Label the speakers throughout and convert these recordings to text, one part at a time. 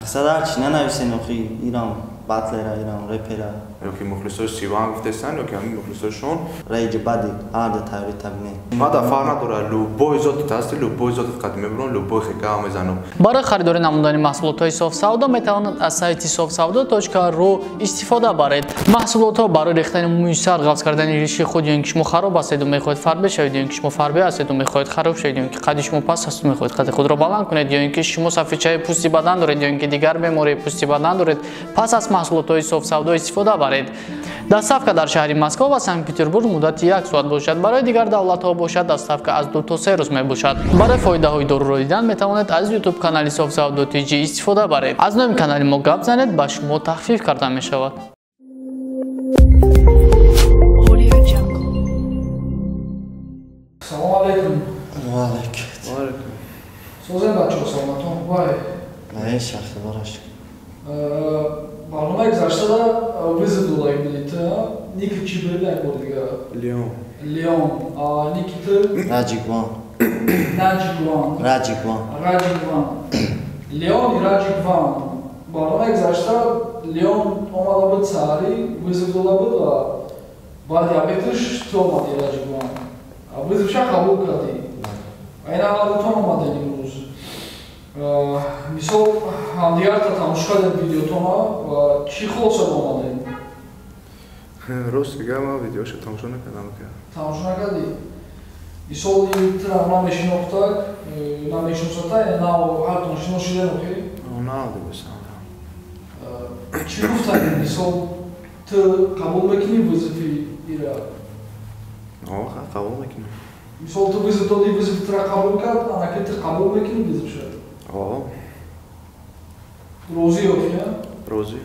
Speaker 1: Мақсад ҳарчи нанависен, охи ирам батлера, ирам репера.
Speaker 2: Ёки мухлисои Сиван гуфтесан, ёки ҳамин мухлисошон.
Speaker 1: Рейҷи бади ҳарда тайёри табине.
Speaker 2: Мада фарқ надорад, любой зотат ҳасти, любой зотат қадим мебурам, любой хека мезанам.
Speaker 3: Барои харидорӣ намудани маҳсулотҳои Софсавдо метавонад аз сайти sofsavdo.ru истифода баред. Маҳсулотҳо барои рехтани мӯи сар, ғафз кардани риши худ, ё ин ки шумо хароб ҳастеду мехоҳед фарбе шавед, ё ин ки шумо фарбе ҳастеду мехоҳед хароб шавед, ё ин ки қадди шумо паст ҳасту мехоҳед қадди худро баланд кунед, ё ин ки шумо сафедчаи пӯсти бадан доред, ё ин ки дигар бемории пӯсти бадан доред, пас аз маҳсулотҳои Софсавдо истифода баред. Доставка дар шаҳри Москва ва Санкт-Петербург муддати як соат бошад. Барои дигар давлатҳо бошад, доставка аз 2 то 3 рӯз мебошад. Барои фоидаҳои доруро дидан метавонед аз YouTube канали Софсавдо TG истифода баред. Аз номи канали мо гап занед, ба шумо тахфиф карда мешавад.
Speaker 4: Салом алейкум.
Speaker 1: Ва алейкум.
Speaker 4: Созем, бачаҳо, саломатон хубай?
Speaker 1: Не, шахси бараш.
Speaker 4: Барномаи гузаштада вызов додагӣ будед, ники чӣ буд, як бор дига?
Speaker 2: Леон.
Speaker 4: Леон. Ники ту?
Speaker 1: Раҷигван.
Speaker 4: Наҷигван.
Speaker 1: Раҷигван.
Speaker 4: Раҷигван. Леон и Раҷигван. Барномаи гузашта Леон омада буд саҳарӣ, вызов дода буд ва баъди обедаш ту омадӣ, Раҷигван. Вызовша қабул кардӣ. Ина ҳардутон омадед имрӯз. Мисол, ҳамдигарта тамошо кардем видеотона ва чӣ хулоса омадем?
Speaker 2: Рост дига, ман видеоша тамошо накардам.
Speaker 4: Тамошо накардӣ? Мисол, тира намешинохтак, намешиносата, на ҳартон шинос шудем, охи?
Speaker 2: На, дибесам.
Speaker 4: Чӣ гуфтанем? Мисол, ту қабул мекунӣ вызови ира?
Speaker 2: Қабул мекунам.
Speaker 4: Мисол, ту вызов додӣ, вызови тира қабул кард, анаки ту қабул мекунӣ вызовша? Розӣ охи?
Speaker 2: Розӣ.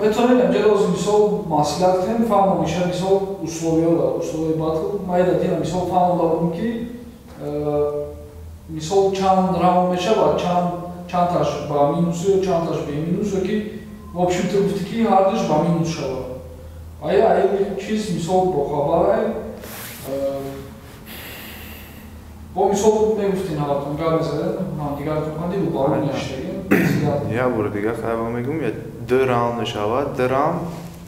Speaker 4: Метавонем инҷа доз, мисол, маслиҳат кунем, фаҳмом иша, мисол, условияро, условияи батл. Ман ира дидам, мисол, фаҳмонда будем, ки мисол, чанд раунд мешавад, чандташ ба минус ё чандташ бе минус, ё ки в общем ту гуфтӣ, ки ҳардуш ба минус шавад. Ая чиз, мисол, бохабарай бо, мисол, мегуфтин, ҳаватон гап мезадем, ҳамдигаратон қанди рӯбарӯ нашидагем.
Speaker 2: Я бори дига хайва мегӯм, я ду раунд мешавад, ду раунд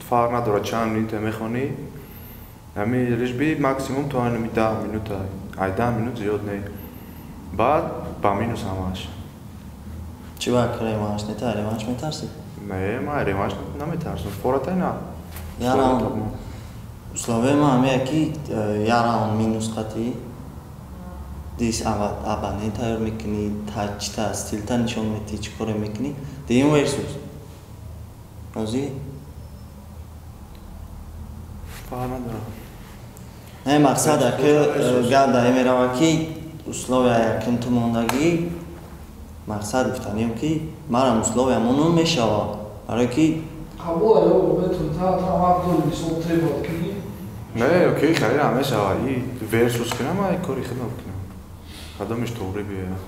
Speaker 2: фарқ надорад чанд минута мехонӣ, ҳами лишь максимум то ҳами 10 минута, ай 10 минут зиёд не, баъд ба минус ҳамааш.
Speaker 1: Чӣ ба реванш нета, реванш метарсӣ?
Speaker 2: Не, ман реванш наметарсам, форатай на.
Speaker 1: Я раунд условияи ма ҳамея, ки я раунд минус қатӣ дис абане тайёр мекунӣ, чита стилта нишон медиҳӣ, чӣ коре мекунӣ, дуюм версус. Розӣ?
Speaker 2: Фарқ надорад.
Speaker 1: Не, мақсад аки гап дар ин меравад, ки условия якум ту мондагӣ, мақсад гуфтанем, ки марам условия монум мешавад, барое ки
Speaker 4: Қабул ё метавонӣ, та ҳақ дорӣ, мисол, требовать кунӣ.
Speaker 2: Не, окей, хайра мешавад, и версус кунам, ай кори худам кунам, кадомиш тоғри биёяд,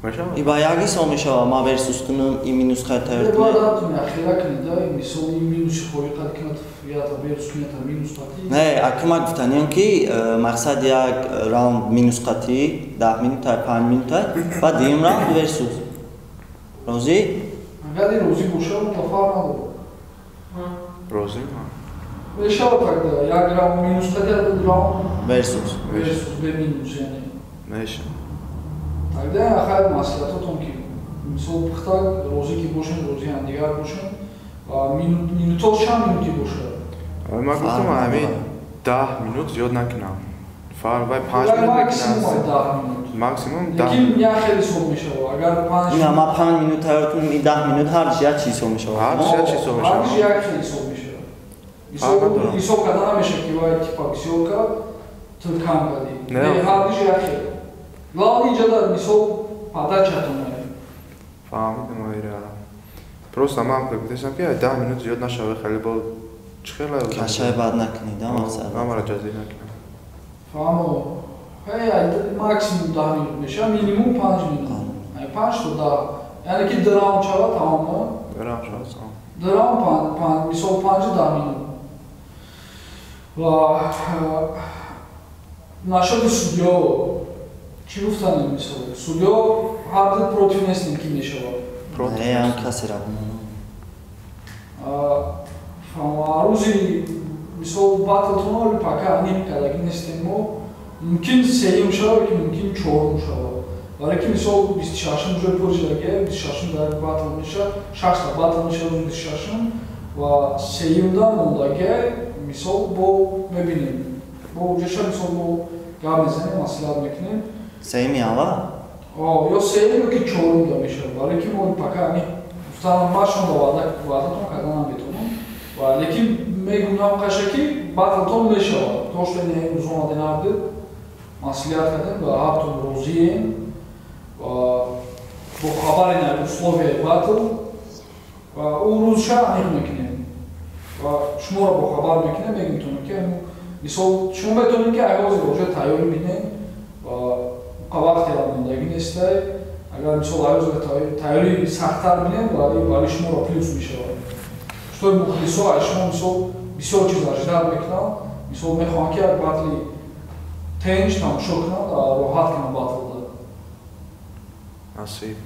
Speaker 2: мешавад.
Speaker 1: И ба як ҳисоб мешавад, ман версус кунам, и минус хай тайёр кунам.
Speaker 4: Бояд ахира кунӣ да, мисол, и минуси хоҳӣ қад кунад, ята версус кунад, минус қатӣ.
Speaker 1: Не, аки ман гуфтанем, ки мақсад як раунд минус қатӣ 10 минута, 5 минута, баъд дуюм раунд версус. Розӣ?
Speaker 4: Агар ин розӣ бошад, та фарқ надорад.
Speaker 2: Розӣ.
Speaker 4: Мешавад тогда як раунд минус қатӣ, раунд
Speaker 1: версус.
Speaker 4: Версус бе минус, яъне.
Speaker 2: Мешавад.
Speaker 4: Тогда хайр, маслиҳатотон ки, мисол, пухта розӣ ки бошем, розӣ ҳамдигар бошем, минутҳо чанд минути бошад?
Speaker 2: Ман гуфтам, ҳамин 10 минут зиёд накунам, фарқ вай 5 минут.
Speaker 4: Максимум 10 минут.
Speaker 2: Максимум.
Speaker 4: Лекин як хеле ҳисоб мешавад, агар панҷ.
Speaker 1: Ина ма 5 минут тайёр кунам, и 10 минут ҳардуш як чиз ҳисоб мешавад.
Speaker 2: Ҳардуш як чиз ҳисоб мешавад.
Speaker 4: Ҳардуш як хел ҳисоб мешавад. Ҳисоб карда намешавад, ки вай типа бисёр кард, ту кам кардӣ. Ҳардуш як хел. Главное, инҷода, мисол, подачатон.
Speaker 2: Фаҳмидам, айра просто ман гуфтам, ки 10 минут зиёд нашавад, хеле бо чихела.
Speaker 1: Кашай бад накунӣ да, мақсад.
Speaker 2: Ҳамара ҷазӣ накунам.
Speaker 4: Фаҳмо. Ҳей, максимум 10 минут мешавад, минимум 5 минут, 5 то 10, яъне ки ду раунд шавад, тамом.
Speaker 2: Ду раунд шавад, тамом.
Speaker 4: Ду раунд, мисол, 5-10 минут. Ва насчёти судьё. Чӣ гуфтанем мисол? Судьё ҳар ду против нестем ки мешавад.
Speaker 1: Не, ам касера.
Speaker 4: Рӯзи мисол батлтон оли пока аниқ кардагӣ нестем мо. Мумкин сеюм шавад, ки мумкин чорум шавад. Барои ки мисол 26-м ҷои пур шудагӣ, 26-м дар батл мешавад, шашта батл мешавад рӯзи 26-м ва сеюмда мондагӣ мисол бо мебинем. Бо уҷаша мисол мо гап мезанем, маслиҳат мекунем.
Speaker 1: Сеюми аввал?
Speaker 4: Ё сеюм ё ки чорумда мешавад. Барои ки мо пока аниқ гуфтанам ман шумо ваъдатон карда наметавонам. Ва лекин мегӯям қаша ки батлтон мешавад. То что ин имрӯз омадем ҳардид маслиҳат кардем ва ҳартон розием ва бо хабари на условияи батл ва ӯ рӯзша аниқ мекунем ва шуморо бохабар мекунем, мегӯем ки мисол шумо метавонед ки ҳозир уже тайёрӣ бинем ва вақте мондагӣ нестай. Агар мисол ҳозир тайёрӣ сахттар бинем, барои шуморо плюс мешавад. Что мухлисо ай шумо мисол бисёр чиз ожидат мекунанд, мисол мехоҳанд ки як батли тенҷ тамошо кунанд ва роҳат кунанд батлда.
Speaker 2: Насиб.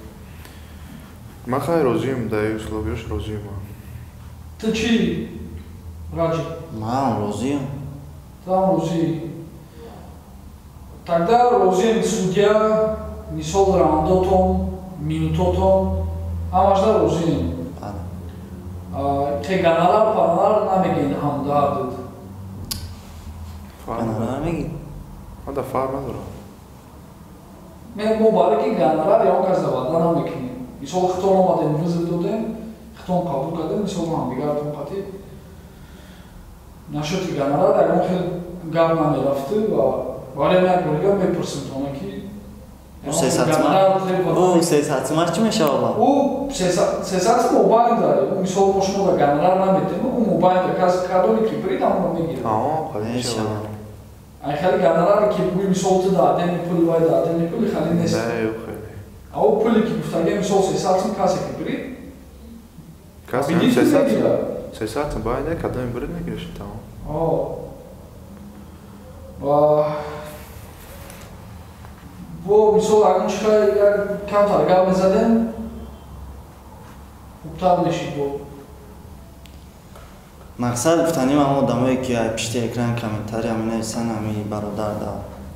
Speaker 2: Ман хай розием, дар условияш розием.
Speaker 4: Ту чӣ, Раҷи?
Speaker 1: Ман розием.
Speaker 4: Ту ҳам розӣ. Тогда розием судья, мисол раундотон, минутотон, ҳамашда розием. Ке гонорар панорар намегӯед ҳамда ҳардуд?
Speaker 1: Гонорар мегӣ?
Speaker 2: Ман да фарқ надорам.
Speaker 4: Мо барои ки гонорар ягон кас да ваъда намекунем. Мисол хитон омадем, вызов додем, хитон қабул кардем, мисол ҳамдигаратон қатӣ нашоти гонорар ягон хел гап намерафту ва барои як бори гап мепурсем тона ки
Speaker 1: Ӯ сесадсумаш чӣ мешавад?
Speaker 4: Ӯ сесадсум мобайнда. Мисол мо шумо да гонорар наметем, ӯ мобайнда кас кадоме ки бирид ҳамонро мегирад. Ай хеле гонораре ки гӯй мисол ту да адени пул вай да адени пул хеле нест. А ӯ пуле ки гуфтагӣ мисол 300 сум касе ки бирид
Speaker 2: касе 300 сум байнда кадоме бирид мегириш тамом.
Speaker 4: Ва бо мисол агар чӣ як камтар гап мезадем хубтар мешид бо.
Speaker 1: Мақсад гуфтаним ҳам одамое ки пишти экран комментария менависанд, ҳами бародар да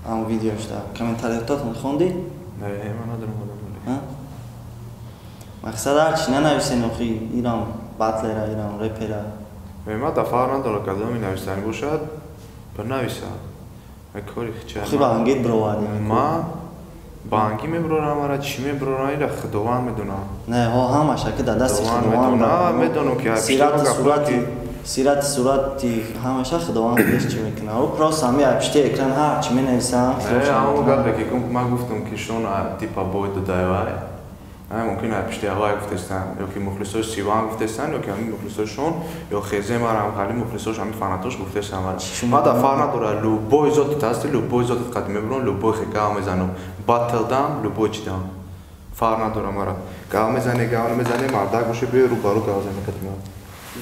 Speaker 1: ҳам видеошда комментариятотон хонди?
Speaker 2: Не, ман надорам одам.
Speaker 1: Мақсад ҳарчи нанависен охи ирам батлера, ирам репера.
Speaker 2: Ман да фарқ надорам кадоме нависани бошад, бинависад. Кори хича.
Speaker 1: Охи ба ангит бировардӣ.
Speaker 2: Ман ба ангӣ мебирорам, ара чӣ мебирорам, ира Худованд медонам.
Speaker 1: Не, ҳо ҳамаша ки дар дасти
Speaker 2: Худованд медонам ки
Speaker 1: сирати сурати ҳамаша Худованд худаш чӣ мекунад. Ӯ просто ҳами пишти экран ҳар чӣ менависам.
Speaker 2: Ҳамон гапе ки ман гуфтам ки шон типа бой додай вай. Мумкин пишти ҳавай гуфтестан, ё ки мухлисош Сиван гуфтестан, ё ки ҳамин мухлисошон, ё хезе марам хали мухлисош ҳамин фанатош гуфтестан. Ман да фарқ надорад, любой зотит ҳасти, любой зотит қадим мебирам, любой хе гав мезанам. Батл дам, любой чи дам. Фарқ надорам мара. Гав мезане, гав намезане, мардак боше, биё рӯ ба рӯ гав зане қадим.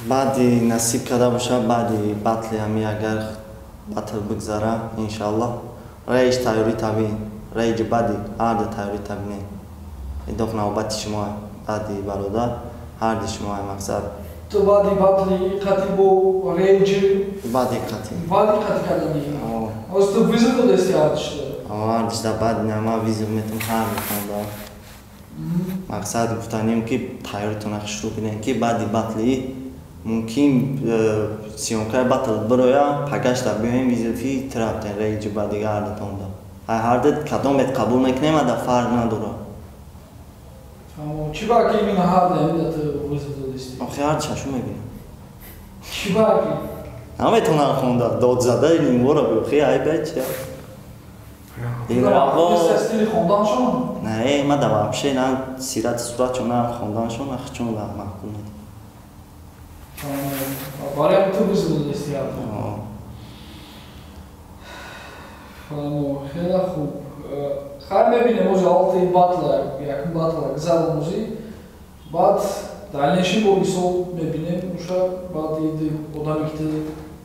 Speaker 1: Баъди насиб карда боша, баъди батли ҳами агар батл бигзара, иншаллоҳ, рейҷ тайёрӣ табӣ, рейҷи баъди ҳарду тайёрӣ табинем. Идоқ навбати шумо баъди бародар, ҳарди шумо мақсад.
Speaker 4: Ту баъди батли қати бо рейҷи
Speaker 1: баъди қати.
Speaker 4: Баъди қати кардани. Оз ту вызов додести ҳардишда?
Speaker 1: Ҳардишда баъди нама вызов метам ҳардитон да. Мақсад гуфтанем ки тайёритона хушрӯ бинем ки баъди батли мумкин съёмкаи батл бироя, пагашта биёем вызови тираптен рейҷи ба дига ҳардитон да. Ҳардит кадомет қабул мекунем, ада фарқ надорад.
Speaker 4: Чӣ ба ки именно ҳарда ҳамида ту вызов додисти?
Speaker 1: Охи ҳар чашу мебинам.
Speaker 4: Чӣ ба ки?
Speaker 1: Наметавонам хонда, дод зада нимвора охи ай бача.
Speaker 4: Стили хонданшон?
Speaker 1: Не, ма да вообще на сирати суратшон на хонданшон, на хичон да маъқул не.
Speaker 4: Барои ҳамин ту вызов додисти ҳарда? Фаҳмо, хеле хуб. Хайр мебинем ози алти батла, якум батла гузарон ози. Баъд дальнейший бо мисол мебинем уша баъд иди одаме ки ту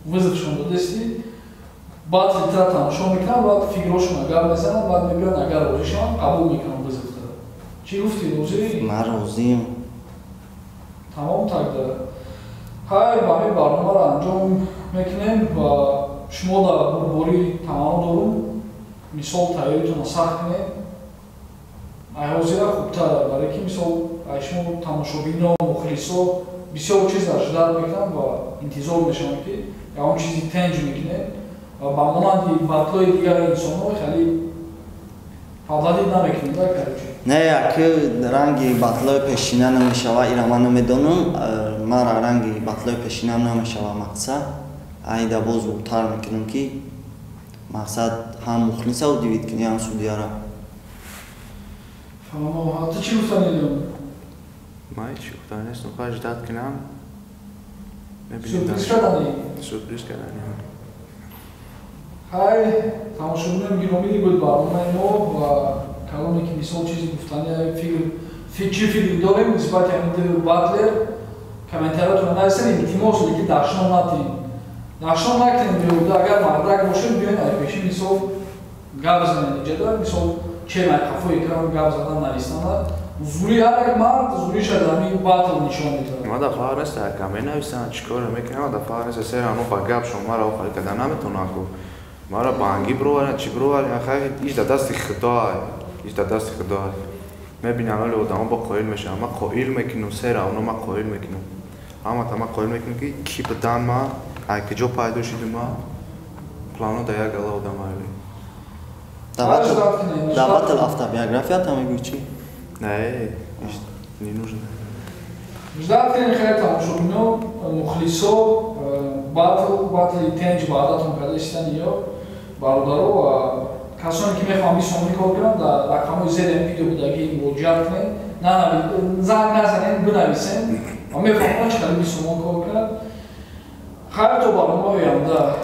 Speaker 4: вызовшон додести. Батл тра тамошо мекунанд, баъд фикрошона гап мезананд, баъд мебиёнд, агар розӣ шаванд, қабул мекунанд вызов тра. Чӣ гуфтӣ, розӣ?
Speaker 1: Ман розием.
Speaker 4: Тамом тогда. Хайр, ба ҳамин барномаро анҷом мекунем ва шумо дар бурдборӣ таманно дорум. Мисол тайёритонро сахт кунед. Ай ҳозира хубтар, барое ки мисол ай шумо тамошобино, мухлисо бисёр чиз ожидать мекунанд ва интизор мешаванд, ки ягон чизи тенҷ мекунед ва ба монанди батлои дигари инсонҳо хеле подводить намекунед, да, короче.
Speaker 1: Не, яки ранги батлои пешина намешава, ира ман намедонам. Мара ранги батлои пешина намешава мақсад. Айда боз зудтар мекунам, ки мақсад ҳам мухлиса удивить кунӣ, ҳам судья ра.
Speaker 4: Фаҳмо. Ту чӣ гуфтани, Леон?
Speaker 2: Ман ҳеҷ гуфтани нестам, хоҳ ждать кунам.
Speaker 4: Сюрприз кардани?
Speaker 2: Сюрприз кардани.
Speaker 4: Хай, тамошобинони гиромӣ, буд барномаи мо ва каломе ки мисол чизи гуфтани фикр, чӣ фикр дорем нисбати ҳамин батлер, комментариятонро нависед, илтимос, лекин дашном натиҳем, дашном накунем биёда. Агар мардак бошед, биёен ай пеши мисол гап занед иҷода, мисол чем ай қафои экран гап задан, нависана. Зури ҳар як мард зуриша дар ҳамин батл нишон медиҳад.
Speaker 2: Ма да фарқ нест, ака менависанд, чӣ коре мекунам, ма да фарқ нест, сера оно ба гапшон мара охари карда наметонанд ку. Мара банги бироваранд, чӣ бироваранд, хай иш да дасти худоай, иш да дасти худоай. Мебинам оли одамо бо қоил мешаванд, ма қоил мекунам, сера оно ма қоил мекунам. Ҳамата ма қоил мекунам, ки ки будан ма, ай куҷо пайдо шудум ма, плано да як гала одам айли.
Speaker 1: Да батл автобиографията мегӯӣ чӣ?
Speaker 2: Не, иш не нужно.
Speaker 4: Ждать кунем, хеле тамошобино, мухлисо, батл, батли тенҷ баъдатон карда истани ё бародаро ва касоне ки мехоҳанд бисомонӣ кор кунанд, дар рақамҳои зери ҳамин видео будагӣ муроҷиат кунед. Занг назанед, бинависед ва мефаҳманд чӣ қадар бисомон кор кунад. Хайр, то барномаи оянда.